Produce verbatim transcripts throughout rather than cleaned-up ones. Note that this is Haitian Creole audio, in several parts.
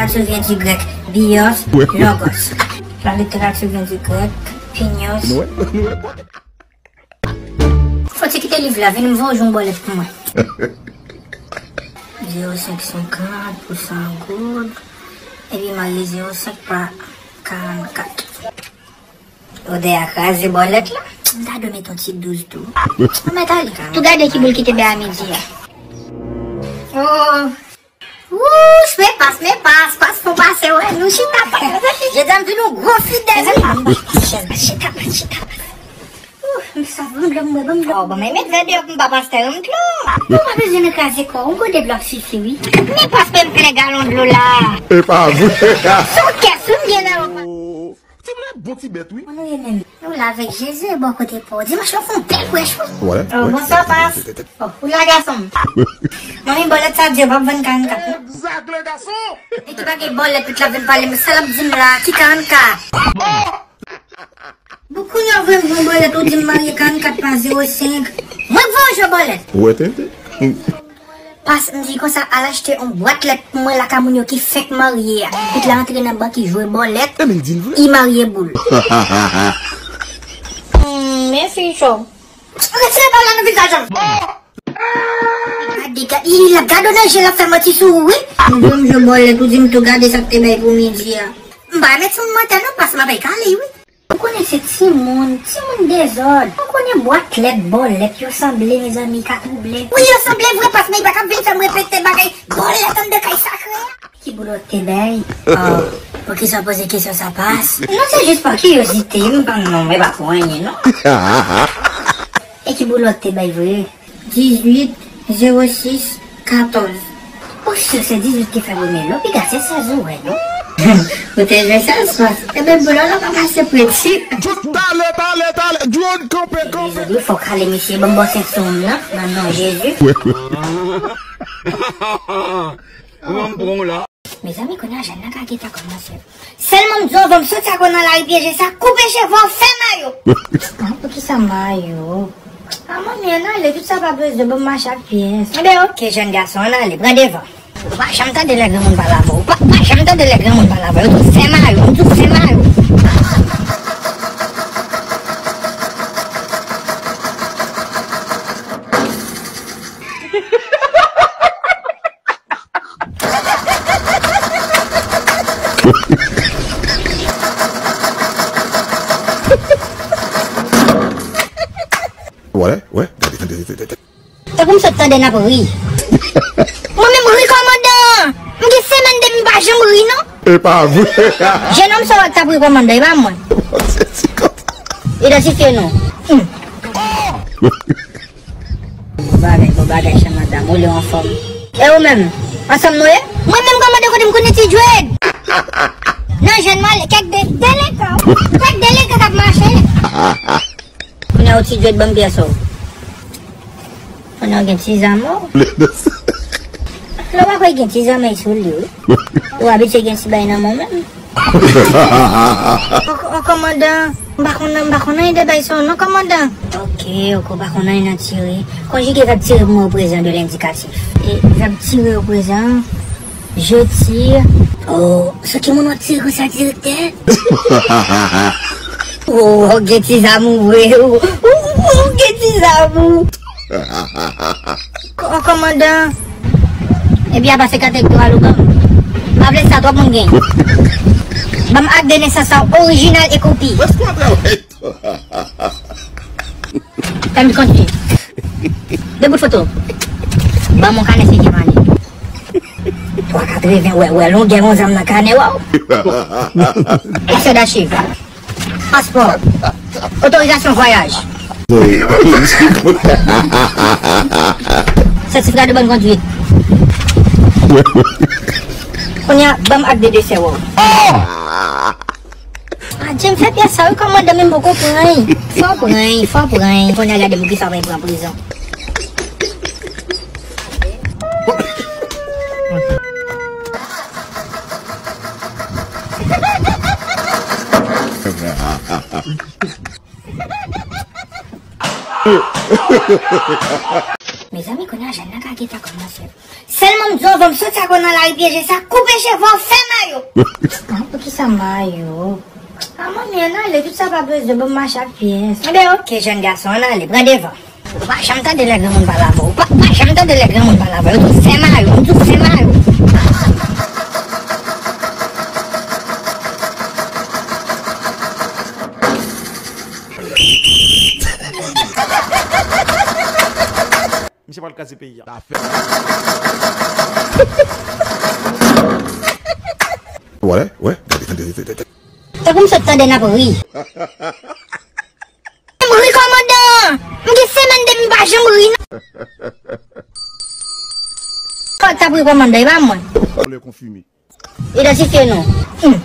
Littérature vient du grec bios, logos. La littérature vient du grec pinios. Fò ti kite liv la, vin voye yon bòlèt pou mwen. Zewo senk senkant pou san goud. Epi marye zewo senk pa karannkat. Odè a kraze bòlèt la. M ta dwe met yon ti douz tou. Mwen mèt ale. Tou gade ki boul ki te bay a midi a. Oh. Wouch, men pas, men pas, pas fon pase, wè, nou chita, pas. Je di m vin yon gwo fidèl. Chèz, chita, pas, chita, pas. Ouh, m sòf, ban m dlo, m bwè, ban m dlo. Oh, bon, men met vè deyò pou m pa pastè, m dlo. Ou pa bezwen nan kraze kò, yon gode dlo ap sifi, wi. Men pas, men m plen galon dlo la. E pa vre. Son kès, wi, m gen nan. Ti moun nan bon ti bèt, wi. Konnen w ye menm. Nou la avèk Jezi, bò kote pa w. Dimanch lan fè yon bèl frèch, wi. Wè, oh, wè. Bonswa, pas. Oh, ou la, gason m. Manmi, bòlèt sa di yo p ap vann karannkat, non? Egzak, le gason. E ki bagay bòlèt, tout la vin pale, men sa l ap di m la, ki karannkat? Bon, kounye a w voye m yon bòlèt, ou di m marye karannkat pa zewo senk. Mwen k voye w jwe bòlèt. Ou wè tenten. Pas, m di konsa, al achte yon bwat lèt pou mwen lakay moun yo ki fèk marye a. Tout la antre nan bank, li jwe bòlèt, li marye boul. Hmm, men fi cho. Retire bòl la nan vizaj an. Gade, gade, li la gade w nan je l ap fè manti sou ou, wi. M di w m jwe bòlèt, ou di m tou gade sa k te bay pou midi a. M pa met sou mantè non, pas m ap ekale, wi. Ou konnen se timoun, timoun dezòd. Ou konnen bwat lèt, bòlèt, yo sanble, mezanmi, ka twouble. Wi, yo sanble vre, pas, men li pa t ap vin fè m repete bagay bòlèt anndan kay sakre a. Ki boulòt te bay? Oh, poukisa w poze kesyon sa, pas? Non, se jis pa kiryozite, m pa, non, men pa pou anyen, non. E ki boulòt te bay vre? Dizuit, zewo sis, katòz. Ou si se dizuit ki fè premye lo, piga se sèz ou wè, non? Ou te jwe sèz, pas. Eben, boulòt la pa pase preti. Just talè, talè, talè. Drone kanpe, kanpe. Jezi, fò w kale misye, ban m ba w senk san m nan, nan non Jezi. Mezanmi, kounye a jèn nan ka gentan kòmanse. Sèlman m di w, anvan m soti ak ou nan lari pyeje sa, koupe cheve w, fè mayo. Ah, poukisa mayo? Ah, manmi, ann ale, tout sa pa bezwen, ban m mache ak pyès. Enben, oke, jèn gason, ann ale, pran devan. Ou pa janm tande lè granmoun pale avè w. Ou pa, pa janm tande lè granmoun pale avè w. Yo di w fè mayo, yo di w fè mayo. Wè, wè, gade, gade, gade, gade. Tankou m sot tande n ap ri. Mwen menm ri kòmandan an. M gen semèn depi m pa janm ri non. E pa vre. Jenòm sa w wè k t ap ri kòmandan, e pa mwen. Idantifye nou. Hmm. Bon bagay, bon bagay, chè madanm, ou lè w anfòm. E ou menm? Ansanm nou ye? Mwen menm kòmandan kote m konnen ti djwed. Nan jèn mwen, kèk de, delenkan, kèk delenkan k ap mache. Kounye a ou ti djwed ban m pyès ou. Kounye a w gen ti zam ou. Lè w pa kwè gen ti zam sou li wi. Ou abitye gen ti bay nan men w menm. O, o kòmandan, m pa konn, m pa konn anyen de bay sa non kòmandan. Oke, oke, ou pa konn anyen nan tire. Konjige vèb tire pou mwen o prezan de lendikatif. E vèb tire o prezan, je tire. O, sou ki moun w ap tire konsa direktè? O, ou gen ti zam ou vre, o, ou gen ti zam ou. Kò-, kòmandan. Ebyen apa se kate dwa l ou ban m. M pa vle sa twòp moun gen. Ban m ak de nesans la orijinal e kopi. Fè m kontinye. De bout foto. Ban m yon kanè senkyèm ane. Twa katreven, wè, wè longè yon zam nan kanè w. Pièce d'archive. Paspò. Otorizasyon vwayaj. Sètifika de bòn kondwit. Kounye a, ban m ak de desè w. Adje, m fè pyès sa wi kòmandan, men m poko pran l. Fò w pran l, fò w pran l. Kounye a gade pou kisa w pa pran prizon. Mezanmi, kounye a jèn nan ka gentan kòmanse. Sèlman m di w, anvan m soti ak ou nan lari pyeje sa, koupe cheve w, fè m Ah, poukisa mayo? Ah, manmi, ann ale, tout sa pa bezwen, ban m mache ak pyès. Enben, oke, jèn gason, ann ale, pran devan. Ou pa janm tande lè granmoun pale avè w. Ou pa, pa janm tande lè granmoun pale avè w. Yo tou fè mayo, yo tou fè mayo. Misye pral kraze peyi a. Wè, wè, gade, gade, gade, gade. Tankou m sot tande n ap ri. M ri, kòmandan! M gen semèn depi m pa janm ri, non. Kòd t ap ri, kòmandan, e pa mwen. Ou lè konfime. Idantifye nou. Hmm.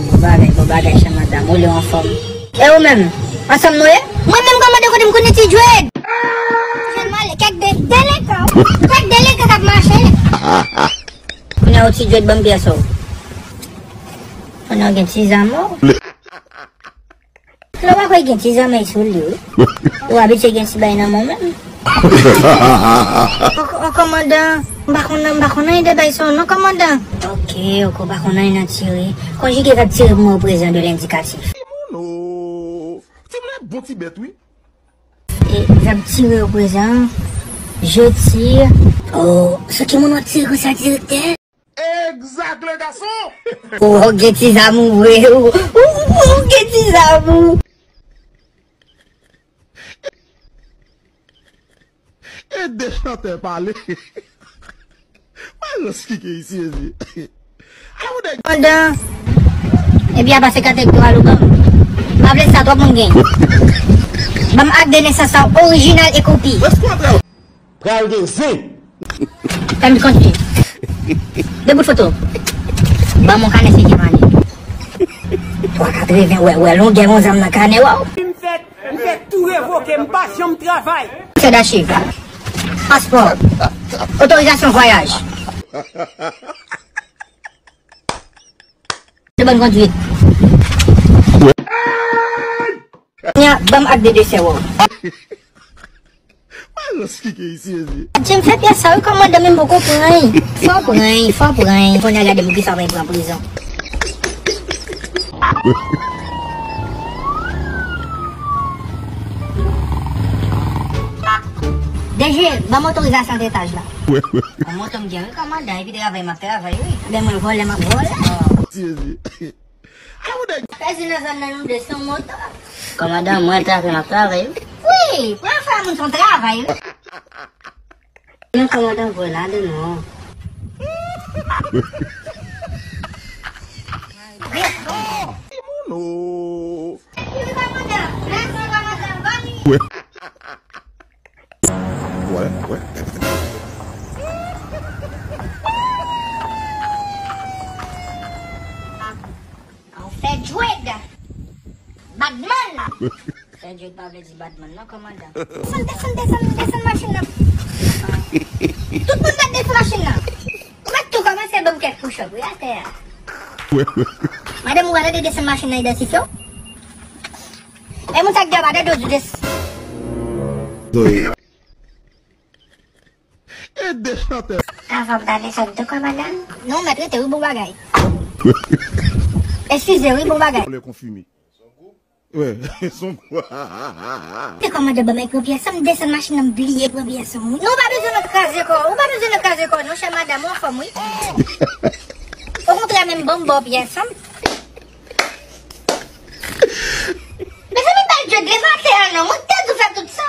Bon bagay, bon bagay, chè madanm, ou lè anfòm. E ou menm? Ansanm nou ye? Mwen menm, kòmandan, kote m konnen ti Djwed? Jèn male, kèk de delenkan, kèk delenkan k ap mache. Kounye a, ou ti Djwed, ban m pyès ou. Kounye a, w gen ti zam ou. Lè w pa kwè gen ti zanmi sou li, wi. Ou abitye gen ti bay nan men w menm. O, o, kòmandan, m pa konn, m pa konn anyen de bay sa w non, kòmandan. Oke, oke, ou pa konn anyen nan tire. Konjige vèb tire pou mwen o prezan de lendikatif. Timoun, o, timoun ap bon ti bèt, wi. E vèb tire o prezan, je tire. O, sou ki moun w ap tire konsa, direktè? Egzak, le gason! Ou gen ti zam ou vre, ou, ou, ou gen ti zam ou. E de chantè pale. Malòs ki gen isi, mezi. Pandan, epi a pase kate elektoral ou ban m. Pa vle sa, twòp moun gen. Ban m ak de nesans la, orijinal e kopi. Pral gen zen. Fè m kontinye. De bout foto. Ban m yon kanè senkyèm ane. Twa katreven, wè, wè, longè yon zam nan kanè, waw. M fè, m fè tou revoke, m pa janm travay. Chèf dachiv. Paspò. Otorizasyon vwayaj. De bòn kondwit. Nya, ban m ak de desè w. Malòs ki gen isi, mezi. Jan m fè pyès sa, wi, kòmandan, men m poko pran. Fò pran, fò pran. Kounye a gade poukisa w pa pran prizon. D G, ban m otorizasyon antre etaj la. Yon moto m gen, wi, kòmandan, epi travay m ap travay, wi. Lè mwen vòlè, m ap vòlè. Isi, mezi. Pèdi nan zòn nan nou de son moto. Kòmandan, mwen trape m ap travay, wi. Wi, pran fè moun son travay, wi. Non, kòmandan, vwè la de nou. Timoun, o. Wi, kòmandan. Mèsi, kòmandan. Bòn. Wè, wè. Ou fè djwed. Badman. Fè djwed pa vle di badman, non, kòmandan. Desann, desann, desann, desann machin nan. Tout moun mèt desann machin nan. Ou mèt tou kòmanse ban m kèk push-up, wi, atè a. Madanm, ou pa tande desann machin nan idantifye w? E moun sa k gen pa tande w di des- E de chantè. Avan m ta desann tou, kòmandan. Non, mèt rete, wi, bon bagay. Eskize, wi, bon bagay. Lè konfime. Wè, son gwo. Te kòmandan ban m pran pyès, m desann machin nan, m bliye pran pyès, wi. Non, ou pa bezwen nan kraze kò, ou pa bezwen nan kraze kò, non, chè madanm, ou anfòm, wi. Okontrè, menm ban m ba w pyès, wi. Mezanmi, bèl djwed, leve atè a non, mwen te di w fè tout sa.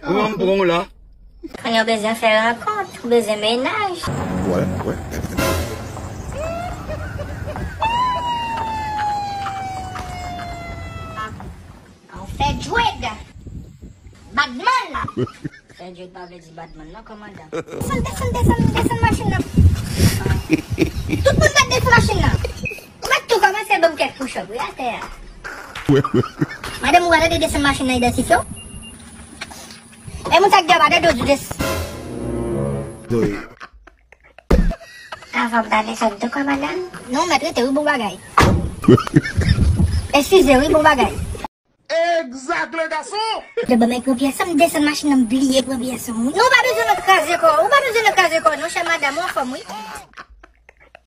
Ou wè m pran w la. Kounye a w bezwen fè rankont, ou bezwen mennaj. Wè, wè. Ou fè djwed. Badman. Fè djwed pa vle di badman, non, kòmandan. Desann, desann, desann, desann machin nan. Tout moun mèt desann machin nan. Ou mèt tou kòmanse ban m kèk push-up, wi, atè a. Madanm, ou pa tande desann machin nan idantifye w? E moun sa k gen pa tande w di des- Avan m ta desann tou, kòmandan. Non, mèt rete, wi, bon bagay. Eskize, wi, bon bagay. Exact, le garçon! Depi m pran pyès an, m desann machin nan, m bliye pran pyès an, wi. Non, ou pa bezwen nan kraze kò, ou pa bezwen nan kraze kò, non, chè madanm, ou anfòm, wi.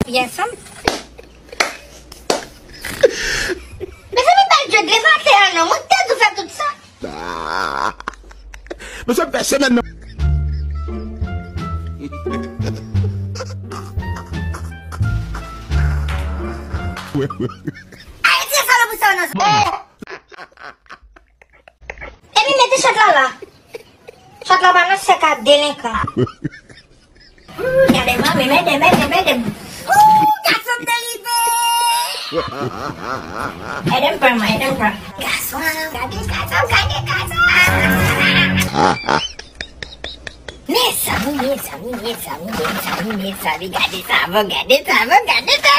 Pyès an. Mezanmi, pa jwe devan tè a, non, mwen te di w fè tout sa. Mesye, m fè semèn nan. Ayiti, e salopri sa yo nan. Epi mete chat la la. Chat la pa nan sèk a delenkan. Ooh, gade manmi, mete, mete, mete. Ooh, gason m delive. Ede m pran mwen, ede m pran. Gason, gade gason, gade gason. Mezanmi, mezanmi, mezanmi, mezanmi, mezanmi, gade sa, bon, gade sa, bon, gade sa.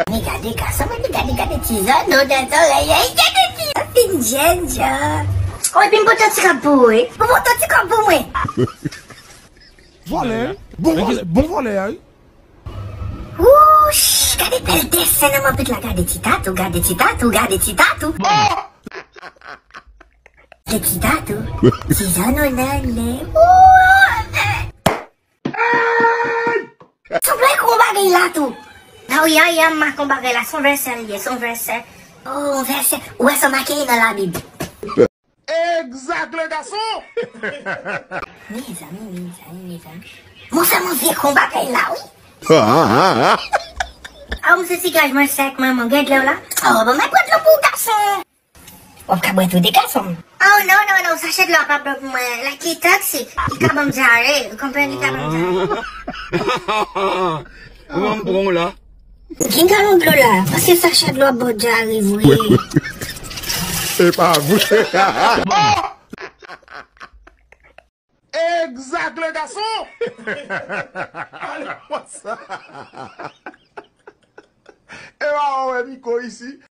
Mezanmi, gade gason, mezanmi, gade, gade ti zòn, non, nan zòrèy, ey, gade ti zòn, fin jèn jan. O, epi m pote ti kòb pou ou, wi. M pote ti kòb pou mwen. Vòlè, bon vòlè, bon vòlè a, wi. Wouch, gade bèl desen nan manpit la, gade ti tatou, gade ti tatou, gade ti tatou. Gade ti tatou, ti zòn, non, nan, nan. Wouch. Sanble kon bagay la tou. Nan wi, a, a, m mak on bagay la, son vèsè l ye, son vèsè. Oh, on vèsè. Ou wè sa make nan Labib. Exact, le garçon! Mezanmi, mezanmi, mezanmi. Mon sèlman vye kon bagay la, wi. A, on se sigaj mwen sèk, manman, gen dlo la. Oh, bon, mwen pran dlo pou gason. W ap ka bwè tou de gason. Oh, non, non, non, sachè dlo a pa bon pou mwen. Like, li toksik. Li ka ban m dyare. Ou konprann? Li ka ban m dyare. Ou ban m pran w la. Gen galon dlo la. Paske sachè dlo a bon dyare vre. E pa vre. Exact, le garçon! Ale, what's up? E pa wè Miko isi.